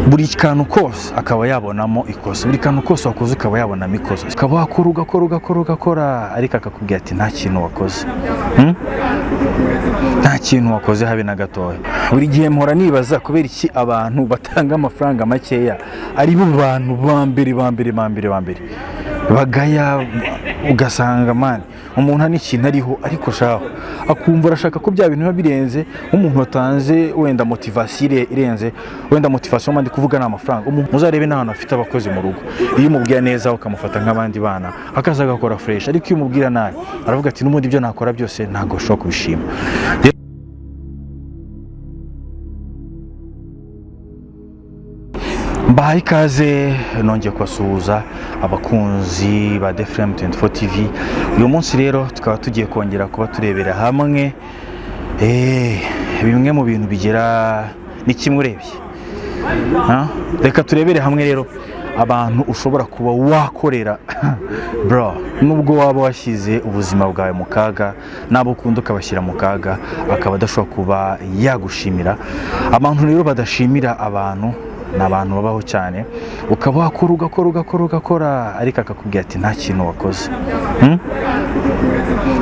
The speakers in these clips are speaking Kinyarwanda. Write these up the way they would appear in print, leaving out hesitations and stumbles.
Buri kantu kose akaba yabonamo ikosa, buri kantu kose wakoze ukaba yabonamo ikosa. Ukaba wakora, ugakora, ugakora, ugakora, ariko akakubwira ati: "Nta kintu wakoze." Nta kintu wakoze habe na gatoya. Buri gihe mpora nibaza kubera iki abantu batanga amafaranga makeya ari bo bantu ba mbere, ba mbere, ba mbere, ba mbere bagaya. Ugasanga man, umuntu nta n'ikintu ariho, ariko shaho akumva arashaka ko bya bintu biba birenze. Nk'umuntu watanze wenda motivation irenze, wenda motivation ndi kuvuga ni amafaranga. Umuntu muzarebe n'ahantu afite abakozi mu rugo, iyo umubwira neza ukamufata nk'abandi bana, akaza agakora fresh, ariko iyo umubwira nabi aravuga ati: "N'ubundi ibyo nakora byose ntabwo ushobora kubishima." Mbahaye ikaze, nongeye kubasuhuza abakunzi ba The Flame 24 TV. Uyu munsi rero tukaba tugiye kongera kuba turebera hamwe bimwe mu bintu bigera ni kimwe urebye. Ha? Reka turebere hamwe rero abantu ushobora kuba wakorera, bro, nubwo waba washyize ubuzima bwawe mu kaga n'abo ukunda ukabashyira mu kaga, akaba adashobora kuba yagushimira. Abantu rero badashimira abantu ni abantu babaho cyane. Ukaba wakora, ugakora, ugakora, ugakora, ariko akakubwira ati: "Nta kintu wakoze."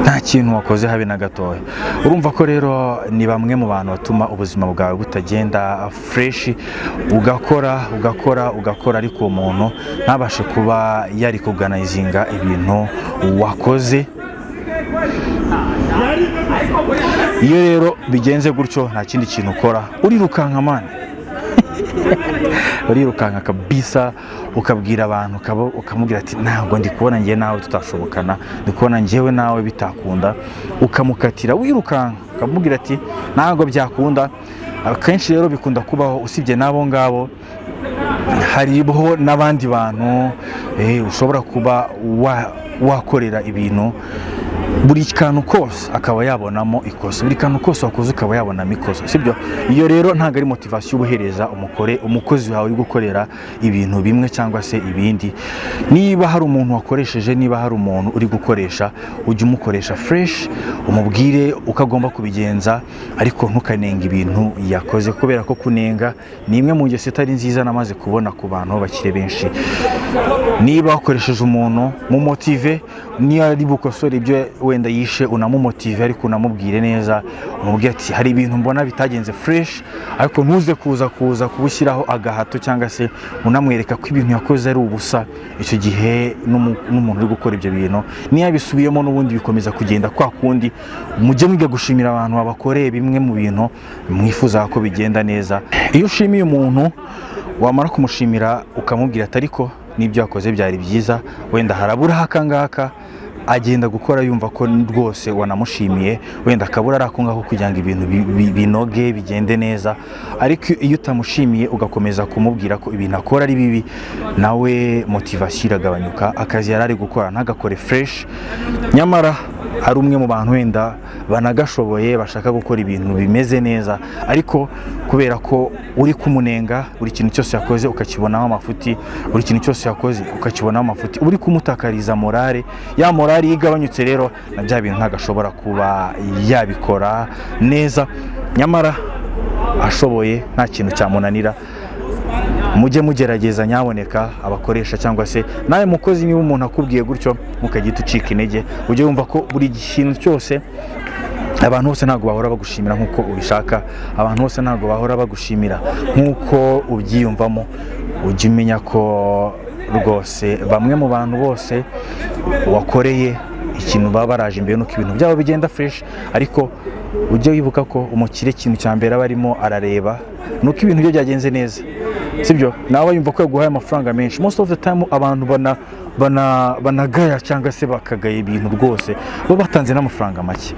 Nta kintu wakoze habe na gatoya. Urumva ko rero ni bamwe mu bantu batuma ubuzima bwawe butagenda fresh. Ugakora, ugakora, ugakora, ariko uwo muntu ntabashe kuba yari kuganizinga ibintu wakoze. Iyo rero bigenze gutyo, nta kindi kintu ukora, urirukanka man, urirukanka kabisa, ukabwira abantu, ukamubwira ati: "Ntabwo ndi kubona njye nawe tutashobokana, ndi kubona njyewe nawe bitakunda." Ukamukatira wirukanka, ukamubwira ati: "Ntabwo byakunda." Akenshi rero bikunda kubaho. Usibye n'abo ngabo, hariho n'abandi bantu ushobora kuba wakorera ibintu, buri kantu kose akaba yabonamo ikosa, buri kantu kose wakoze ukaba yabonamo ikosa, sibyo? Iyo rero ntabwo ari motivation uba uhereza umukozi wawe uri gukorera ibintu bimwe cyangwa se ibindi. Niba hari umuntu wakoresheje, niba hari umuntu uri gukoresha, ujye umukoresha fresh, umubwire uko agomba kubigenza, ariko ntukanenge ibintu yakoze, kubera ko kunenga ni imwe mu ngeso itari nziza namaze kubona ku bantu b'abakire benshi. Niba wakoresheje umuntu, mumotive. Niyo ari bukosore ibyo wenda yishe, unamumotive, ariko unamubwire neza, umubwire ati: "Hari ibintu mbona bitagenze fresh," ariko ntuze kuza kubushyiraho agahato cyangwa se unamwereka ko ibintu yakoze ari ubusa. Icyo gihe n'umuntu uri gukora ibyo bintu, niyo abisubiyemo, n'ubundi bikomeza kugenda kwa kundi. Mujye mwiga gushimira abantu babakoreye bimwe mu bintu mwifuza ko bigenda neza. Iyo ushimiye umuntu, wamara kumushimira ukamubwira ati: "Ariko n'ibyo yakoze byari byiza, wenda harabura aka ngaka," agenda gukora yumva ko rwose wanamushimiye, wenda akabura ari ako ngako kugira ngo ibintu binoge, bigende neza. Ariko iyo utamushimiye, ugakomeza kumubwira ko ibintu akora ari bibi, nawe motivation iragabanyuka, akazi yari ari gukora ntagakore fresh, nyamara ari umwe mu bantu wenda banagashoboye, bashaka gukora ibintu bimeze neza. Ariko kubera ko uri kumunenga, buri kintu cyose yakoze ukakibonaho amafuti, buri kintu cyose yakoze ukakibonaho amafuti, uri kumutakariza morale. Ya morale iyo igabanyutse rero, na bya bintu ntabwo ashobora kuba yabikora neza, nyamara ashoboye, nta kintu cyamunanira. Mujye mugerageza nyaboneka, abakoresha cyangwa se nawe mukozi, niba umuntu akubwiye gutyo mukagita ucika intege, ujye wumva ko buri kintu cyose, abantu bose ntabwo bahora bagushimira nk'uko ubishaka, abantu bose ntabwo bahora bagushimira nk'uko ubyiyumvamo. Ujye umenya ko rwose bamwe mu bantu bose wakoreye ikintu baba baraje imbere nuko ibintu byabo bigenda fresh. Ariko ujye wibuka ko umukire ikintu cya mbere aba arimo arareba nuko ibintu bye byagenze neza, sibyo? Nawe yumva ko yaguhaye amafaranga menshi. Most of the time abantu banagaya cyangwa se bakagaya ibintu rwose bo batanze n'amafaranga make.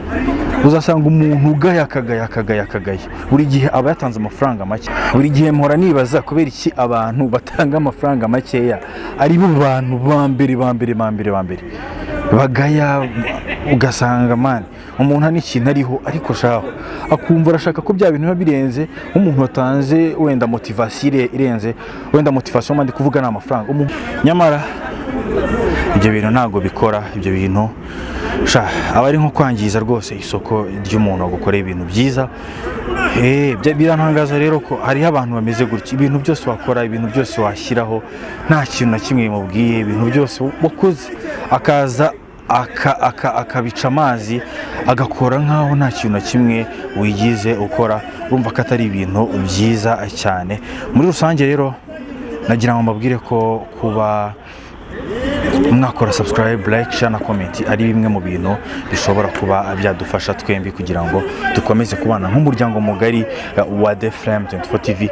Uzasanga umuntu ugaya, akagaya, akagaya, akagaya, buri gihe aba yatanze amafaranga make. Buri gihe mpora nibaza kubera iki abantu batanga amafaranga makeya ari bo bantu ba mbere, ba mbere, ba mbere, ba mbere bagaya. Ugasanga man, umuntu nta n'ikintu ariho, ariko shaho akumva arashaka ko bya bintu biba birenze. Nk'umuntu watanze wenda motivation irenze, wenda motivation ndi kuvuga ni amafaranga, nyamara ibyo bintu ntabwo bikora. Ibyo bintu sha aba ari nko kwangiza rwose isoko ry'umuntu wagukoreye ibintu byiza. Birantangaza rero ko hariho abantu bameze gutya. Ibintu byose wakora, ibintu byose washyiraho, nta kintu na kimwe bimubwiye. Ibintu byose wakoze akaza akabica amazi, agakora nk'aho nta kintu na kimwe wigize ukora. Urumva ko atari ibintu byiza cyane. Muri rusange rero nagira ngo mbabwire ko kuba mwakora subscribe, like, share na comment ari bimwe mu bintu bishobora kuba byadufasha twembi kugira ngo dukomeze kubana nk'umuryango mugari wa The Flame 24 TV.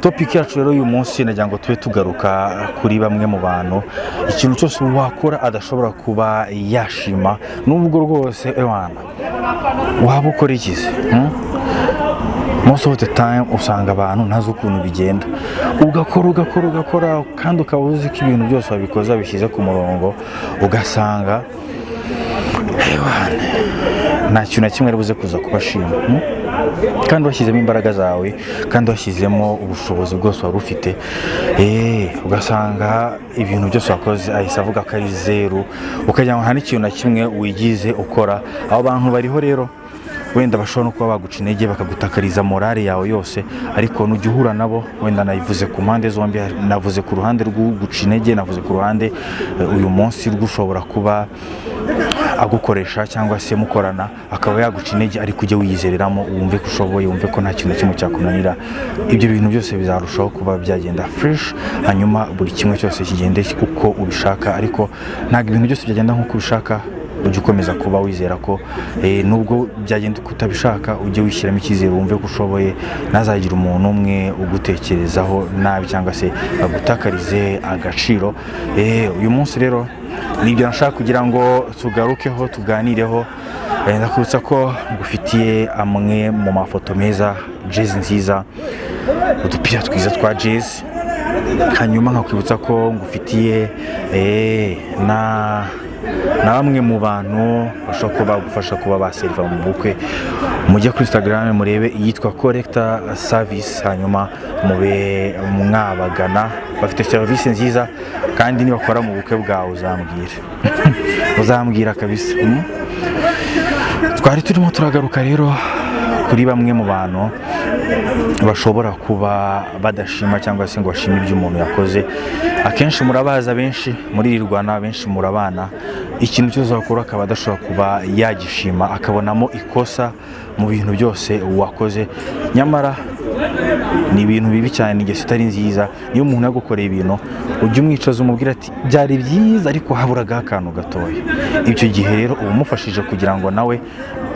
Topic yacu rero uyu munsi nagira ngo tube tugaruka kuri bamwe mu bantu ikintu cyose wakora adashobora kuba yashima, nubwo rwose ewana waba ukora ikize, Most of the time usanga abantu ntazi ukuntu bigenda, ugakora, ugakora, ugakora, kandi ukaba uzi ko ibintu byose wabikoze, wabishyize ku murongo, ugasanga ewana, nta kintu na kimwe ari buze kuza kubashima, Kandi washyizemo imbaraga zawe, kandi washyizemo ubushobozi bwose wari ufite, ugasanga ibintu byose wakoze ahise avuga ko ari zeru, ukagira ngo nta n'ikintu na kimwe wigize ukora. Abo bantu bariho rero, wenda bashobora no kuba baguca intege, bakagutakariza morale yawe yose. Ariko nujya uhura nabo, wenda nabivuze ku mpande zombi, navuze ku ruhande rw'uguca intege, navuze ku ruhande uyu munsi rw'ushobora kuba agukoresha cyangwa se mukorana akaba yaguca intege, ariko ujye wiyizereramo, wumve ko ushoboye, wumve ko nta kintu na kimwe cyakunanira. Ibyo bintu byose bizarushaho kuba byagenda fresh, hanyuma buri kimwe cyose kigende uko ubishaka. Ariko ntabwo ibintu byose byagenda nk'uko ubishaka. Ujye ukomeza kuba wizera ko nubwo byagenda uko utabishaka, ujye wishyiramo icyizere, wumve ko ushoboye. Ntazagire umuntu umwe ugutekerezaho nabi cyangwa se agutakarize agaciro. Uyu munsi rero nibyo nashaka kugira ngo tugarukeho, tuganireho. Ndakwibutsa ko ngufitiye amwe mu mafoto meza, jezi nziza, udupira twiza twa jezi. Hanyuma nkakwibutsa ko ngufitiye na bamwe mu bantu bashobora kuba bagufasha kuba baseriva mu bukwe. Mujye kuri Instagram murebe iyitwa Collector Service, hanyuma mube mwabagana. Bafite serivisi nziza, kandi nibakora mu bukwe bwawe uzambwira, uzambwira kabisa. Twari turimo turagaruka rero kuri bamwe mu bantu bashobora kuba badashima cyangwa se ngo bashime ibyo umuntu yakoze. Akenshi murabaza, benshi muririrwana, benshi murabana, ikintu cyose wakora akaba adashobora kuba yagishima, akabonamo ikosa mu bintu byose wakoze. Nyamara ni ibintu bibi cyane, ni ingeso itari nziza. Niyo umuntu yagukoreye ibintu, ujye umwicaza umubwira ati: "Byari byiza, ariko haburagaho akantu gatoya." Icyo gihe rero uba umufashije kugira ngo nawe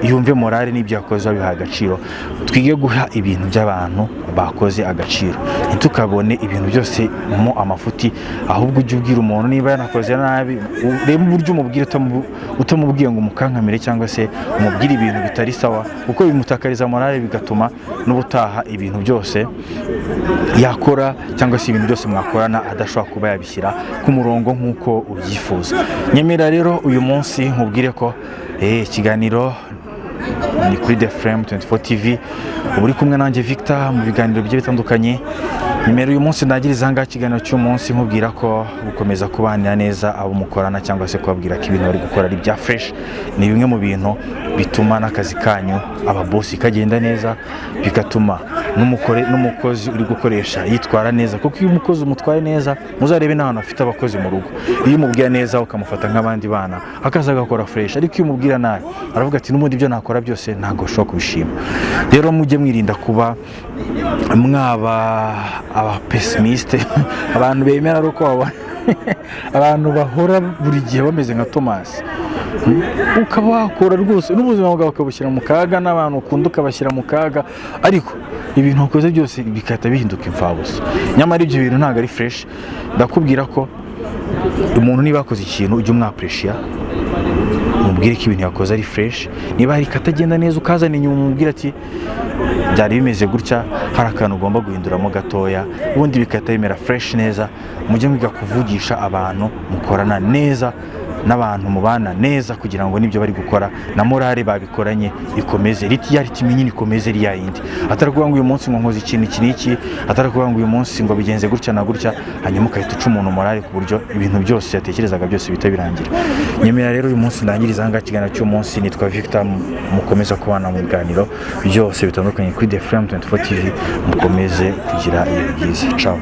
yumve morale n'ibyo yakoze babiha agaciro. Twige guha ibintu by'abantu bakoze agaciro, ntitukabone ibintu byose mo amafuti. Ahubwo ujye ubwira umuntu niba yanakoze nabi, urebe uburyo umubwira utamubwiye ngo umukankamire cyangwa se umubwire ibintu bitari sawa, kuko bimutakariza morale, bigatuma n'ubutaha ibintu byose yakora cyangwa se ibintu byose mwakorana adashobora kuba yabishyira ku murongo nk'uko ubyifuza. Nyemera rero uyu munsi nkubwire ko ikiganiro ni kuri The Frame 24 TV, uba uri kumwe nanjye Victor mu biganiro bigiye bitandukanye. Nimero uyu munsi ndangiriza ahangaha ikiganiro cy'umunsi, nkubwira ko gukomeza kubanira neza abo mukorana cyangwa se kubabwira ko ibintu bari gukora ari ibya fresh ni bimwe mu bintu bituma n'akazi kanyu ababosi kagenda neza, bigatuma n'umukozi uri gukoresha yitwara neza. Kuko iyo umukozi umutwaye neza, muzarebe n'ahantu afite abakozi mu rugo, iyo umubwira neza ukamufata nk'abandi bana, akaza agakora fresh. Ariko iyo umubwira nabi, aravuga ati: "N'ubundi ibyo nakora byose ntabwo ushobora kubishima." Rero mujye mwirinda kuba mwaba aba pessimiste, abantu bemera ari uko babona, abantu bahora buri gihe bameze nka Tomasi. Ukaba wakora rwose n'ubuzima bwawe ukabushyira mu kaga, n'abantu ukunda ukabashyira mu kaga, ariko ibintu wakoze byose bigahita bihinduka imfabusa. Nyamara ibyo bintu ntabwo ari fresh. Ndakubwira ko umuntu niba yakoze ikintu, ujye umwapureshiya, umubwire ko ibintu yakoze ari fresh. Niba hari katagenda neza, ukazana inyuma, umubwire ati: "Byari bimeze gutya, hari akantu ugomba guhinduramo gatoya," ubundi bigahita bimera fresh neza. Mujye mwiga kuvugisha abantu mukorana neza. n'abantu mubana neza, kugira ngo n'ibyo bari gukora na morale babikoranye ikomeze, ya rythme nyine ikomeze ari ya yindi, atari kuvuga ngo uyu munsi ngo nkoze ikintu iki n'iki, atari kuvuga ngo uyu munsi ngo bigenze gutya na gutya, hanyuma ugahita uca umuntu morale ku buryo ibintu byose yatekerezaga byose bihita birangira. Nyemera rero uyu munsi ndangiriza aha ngaha ikiganiro cy'umunsi. Nitwa Victor, mukomeza kubana mu biganiro byose bitandukanye kuri The Flame 24 TV. Mukomeze kugira ibihe byiza. Ciao.